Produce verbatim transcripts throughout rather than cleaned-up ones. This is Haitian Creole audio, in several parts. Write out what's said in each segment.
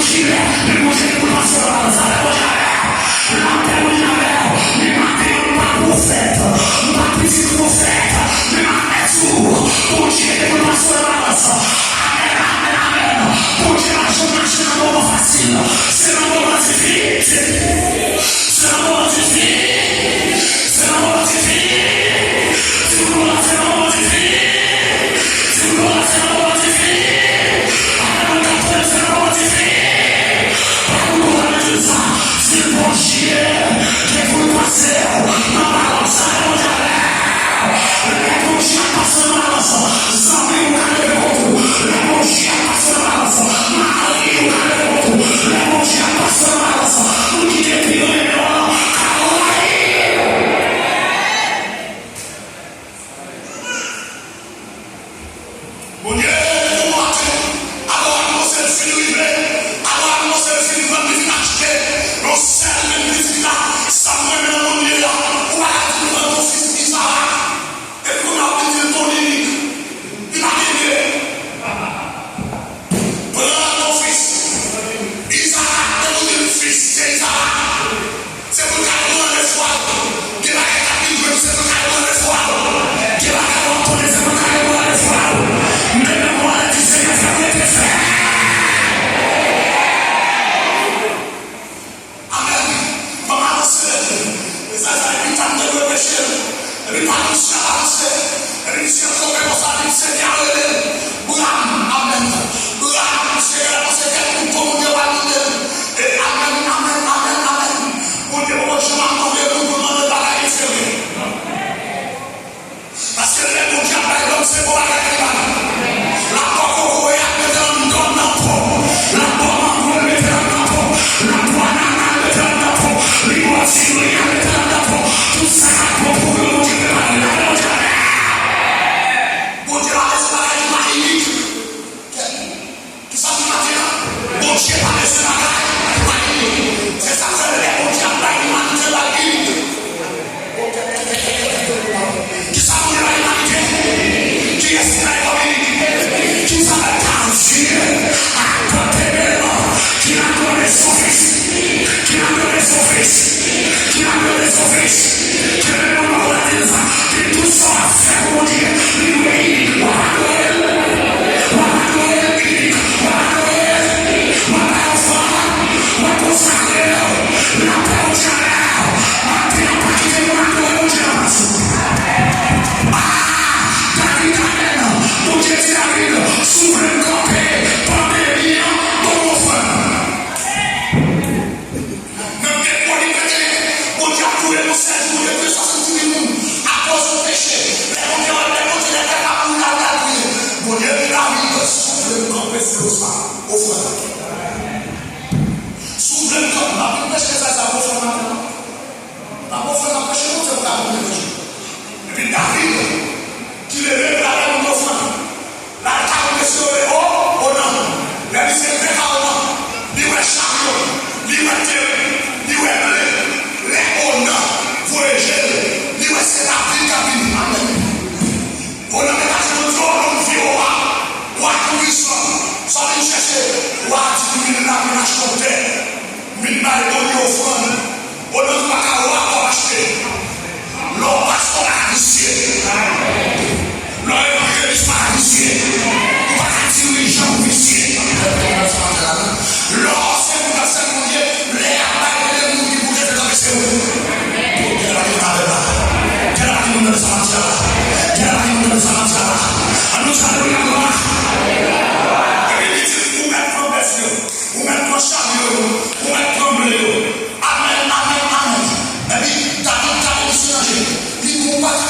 Jilè, men Bondye ki pou pase nan balans avè Bondye avè w. Lapè Bondye avè w. Men maten an, m pa pwofèt, m pa pitit pwofèt, men m ap mèt sou ou. Bondye ki pou pase nan balans. Amèn, amèn, amèn. Bondye pa janm mache nan moman fasil. Se nan moman difisil. Se nan moman difisil. Se nan moman difisil. Di moun la, se nan moman difisil. Di moun la, se nan moman difisil. Apre moun k ap tande, se nan moman difisil. Pa moun k ap tande sa. Di Bondye, ke pou l pase nan balans avè Bondye avè. Lè Bondye ap pase nan balans, zanmi ou ka leve kont ou. Lè Bondye ap pase nan balans, mari ou ka leve kont ou. Lè Bondye ap pase nan balans, moun ki te pi renmen w lan ka rayi w. Bondye, yon maten, alò anonse l fin rive, alò anonse l fin vann, li fin achte yon sèl menm pitit la, sa m renmen nan Bondye a, ou pa ka di m vann yon fis Izarak. Epi kounye a w vin di l ton inik. Li pa gen de. Pran ton fis. Izarak, te pou di l fis, se Izarak. Se pou l ka pran lefwa l. Gen bagay k ap vin jwenn, se pou l ka pran lefwa l. Gen bagay w ap konnen, se pou l ka pran lefwa l. Men menm w ale di Senyè fè m rete fè. Amèn. Ban m avanse. Mezanmi, sa epi tan m te dwe peche. Epi pa misye ap avanse. Epi misye ap kanpe konsa, epi Senyè a rele l. Bram, amèn. Bram, Senyè a avanse kèk moun, moun yo pa tande l. E amèn, amèn, amèn, amèn. Bondye poko janm ap mande moun pou l mande l bagay diferan. Paske lè Bondye ap bay lòm, se bon bagay li bay. L ap ba w kokoye ak mete l anndan nan po. L ap ba w mango, l mete l anndan po. L ap ba w anana, l mete l anndan po. Li ba w diri, l mete l anndan po. Tout sa k ap bon pou ou yo, Bondye prepare l avè Bondye avè. Bondye pa bezwen bagay ki pa inik. Kisa pou maten an? Bondye pa bezwen bagay ki pa inik. Se sa k fè lè Bondye ap bay imanite, l bay inik. Kisa Bondye bay imanite? Kiyès ki bay kòm inik? Kisa fè Bondye adopte menm ki adore son fis? Ki adore son fis? Ki adore son fis? Ke menm mwen pa konn di sa. Ki tout sa w ap fè pou Bondye, li dwe inik. W ap adore l. W ap adore l inik. W ap adore l. W ap bay ofrann. W ap konsakre l. Lapè Bondye avè w. Maten an, pa kite moun adore Bondye nan plas ou. Ah! David, amèn. Bondye di David, si w vle m kanpe pandemi an, ban m ofrann. Nan de Kwonik venteyen, Bondye ap koule yon sèl jou, de swasanndis mil moun akoz de peche. Lè Bondye wè, lè Bondye lè pèp ap mouri, l al priye. Bondye di David, si w vle m kanpe, se ofrann. Ofrann. Si w vle m kanpe, m ap vin peche sa, sa ofrann maten an. M ap ofrann, m ap preche, Bondye pou ka konprann peche. Epi David, ki leve pou l al bay moun ofrann, l al kale mesye yo o, Onan. Lè misye rive ka Onan, li wè charyo, li wè teren, li wè ble. Lè Onan voye je l, li wè se David k ap vini. Amèn. Onan mete je l, di, o, nonm vye wa, wa toupisan, sa w vin chèche? Wa a di, m vin la pou m achte yon tè. M vin bay Bondye ofrann. Onan di, pa ka wa, w ap achte. Lè w pastè, w pa ka visye. Lè w evanjelis, w pa ka visye. Ou pa ka dirijan pou visye. Lè w se moun k ap sèvi Bondye, lè y ap bay tande moun ki pou rete kanpe se ou. Gen la ki moun avè la. Gen la ki moun nan sa mati a la. Gen la ki moun nan sa mati a la. Ann nou di alelouya glwa. Epi li di, ou mèt pran bèf yo. Ou mèt pran charyo yo, ou mèt pran ble yo. Amèn, amèn, amèn. Epi David gade misye nan je. Li di, ou pa ka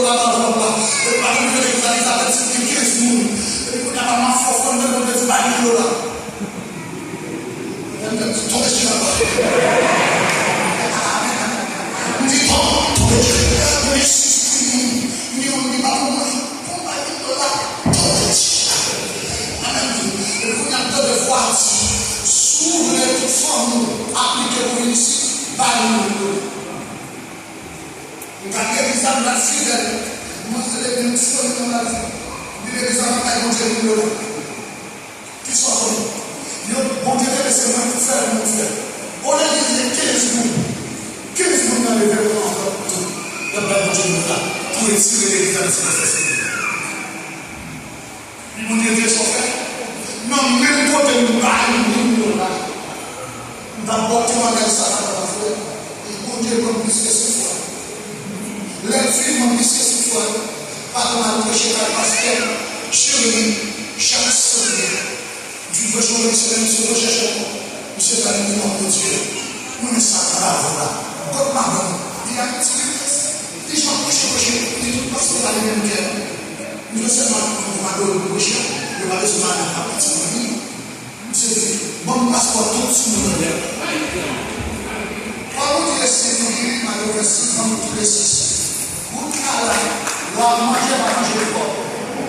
Papa, papa, e pa nou mete legliz la, legliz la pèdi kenz moun. Epi kounye a, papa, m ap fè ofrann, mwen, Bondye di, "Bay mil dola." Tonbe chita. M di, "Tonbe, tonbe chita." Mwen, Jezi, m di, "M di, m di, pa pou mwen." Konpayi dola, tonbe chita. Amèn. Epi kounye a, m tande vwa a di, "Si w vle tout fanmi w aplike pou vin isit, bay mil dola." M gade legliz la, m gade fidèl. Mwen, se legliz, m disponib nan lavi. M di legliz la, m bay Bondye mil dola. Kisa w konnen? Yo, Bondye te lese mwen sèl moun fidèl. Yon legliz de kenz moun. Kenz moun nan leve yo anfòm tou. Y ap bay Bondye mil dola pou retire legliz la nan sitiyasyon serye. Li Bondye di sa w fè. Nan menm kote m bay mil dola. M t ap ba w temwayaj sa maten an, frè. Bondye ban m plis ke senk fwa. Lè m fin ban m plis ke senk fwa, patwon al preche kay pastè Jeremi chak Sande. M fin preche yon semèn, misye rechèche ankò. Misye pral li menm ap pwodui. Mwen men sa bravo la. Kot madanm? Li Ayiti, li jan preche, preche, li tout pastè pa li menm kè. Misye sèlman konn adore pou preche, yo pa bezwen madanm ap pati fanmi. Misye di, "Ban m paspò tout sou moun yo nèt." Kwa Bondye si nou gen mari ou fè sis, ban m tout le sis. Wout la la, lè w ap manje, pa manje twòp.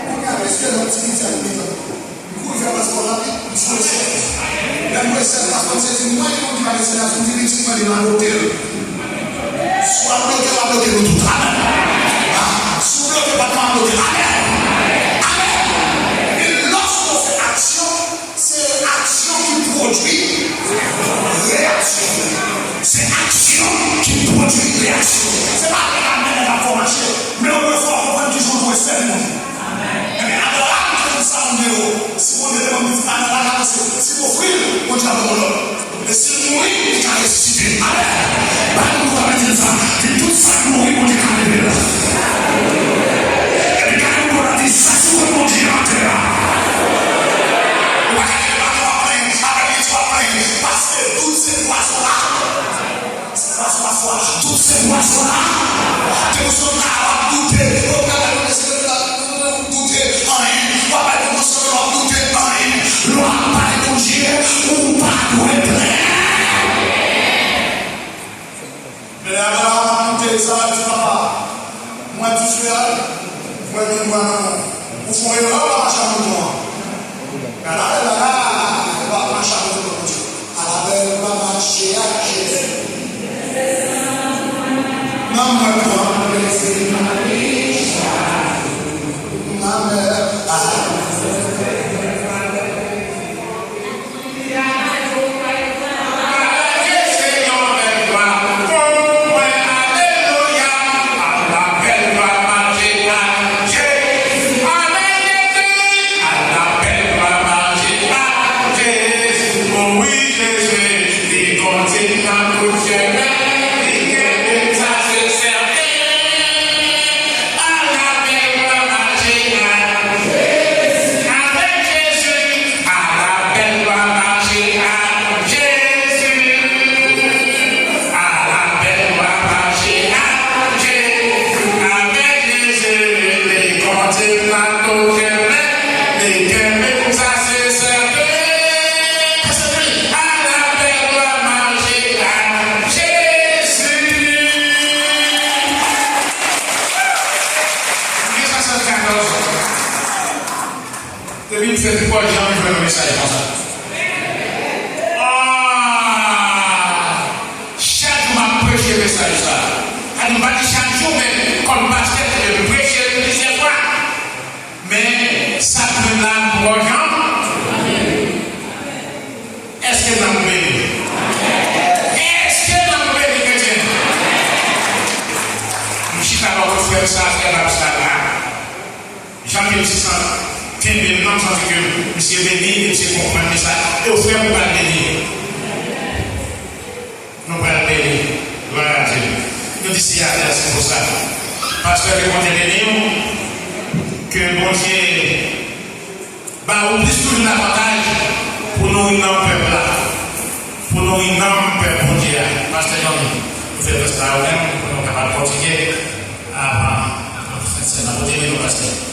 Kounye a, piske lòt ti pitit a li devan. M kouri fè paspò la, pi, m sou esèl. Lè m sou esèl, paspò m sezi, mwen, yon moun ki pa gen esèl la, m di pitit mwen, li m a note l. Si w ap bloke, w ap bloke nou tout. Amèn. Ah, si w bloke patwon ap bloke. Amèn. Amèn. E lòske w fè aksyon, se aksyon ki pwodui reyaksyon. Se aksyon ki pwodui reyaksyon. Se pa lè l ap mennen l ap fè w mache, men ou fò w konprann ki jan w dwe sèvi Bondye. Ebyen, Abraram te konn sa moun de yo. Si Bondye te ban m pitit la nan laj avansé, si m ofri l, Bondye ap ban m lòt. Men si l mouri, li ka resisite. Amèn. Bay yon gwo amèn di sa. Di tout sa k mouri, Bondye ka leve l. Epi gade yon gwo la di sa sou kont Bondye atè a. Ou pa ka leve maten w ap plenyen, apre midi w ap plenyen, paske tout se pwason la. Tout se pwason la. Te ou sot la, w ap doute. Ou pa bay Bondye sèmen, w ap doute anyen. W ap bay Bondye sèmen, w ap doute anyen. Lè w ap bay Bondye, ou pa dwe plenyen. Men Abraram te di sa, l di, "Papa, mwen tou frè, mwen vin wè non. Ou fè yon erè, w pa mache ak mouton an." Gade bèl bagay, w ap mache ak mouton Bondye. Ala bèl w ap mache ak Jezi. Nan mwen pran plezi. Nan mwen. Ala bèl lwa mache ak Jezi. Ala bèl lwa mache ak Jezi. Avèk Jezi, li konte nan tout chemen. Li kenbe m, sa se sèten. Ala bèl lwa mache ak Jezi. Mil nèf san swasannkatorz. Depi m fèt, m pa janm jwenn yon mesaj konsa. Ah! Chak jou m ap preche mesaj sa. Sa di m pa di chak jou, men kòm pastè, m preche l plizyè fwa. Men sa k vin la, m pa janm. Èske nanm ou beni? Èske nanm ou beni, kretyen? M chita bò kot frè m sa, frè m ap sa la. Jan ke misye santi, kenbe l, m santi ke misye beni, misye konprann mesaj. E w frè m, ou pral beni. Nou pral beni. Glwa a Dye. Nou di Seyè a mèsi pou sa. Pastè, ke Bondye beni w. Ke Bondye ba ou plis toujou davantaj pou nouri nanm pèp la. Pou nouri nanm pèp Bondye a. Pastè Johnny, nou fè rès la ou menm, pou nou kapab kontinye avan. N ap vote wi, nou pase.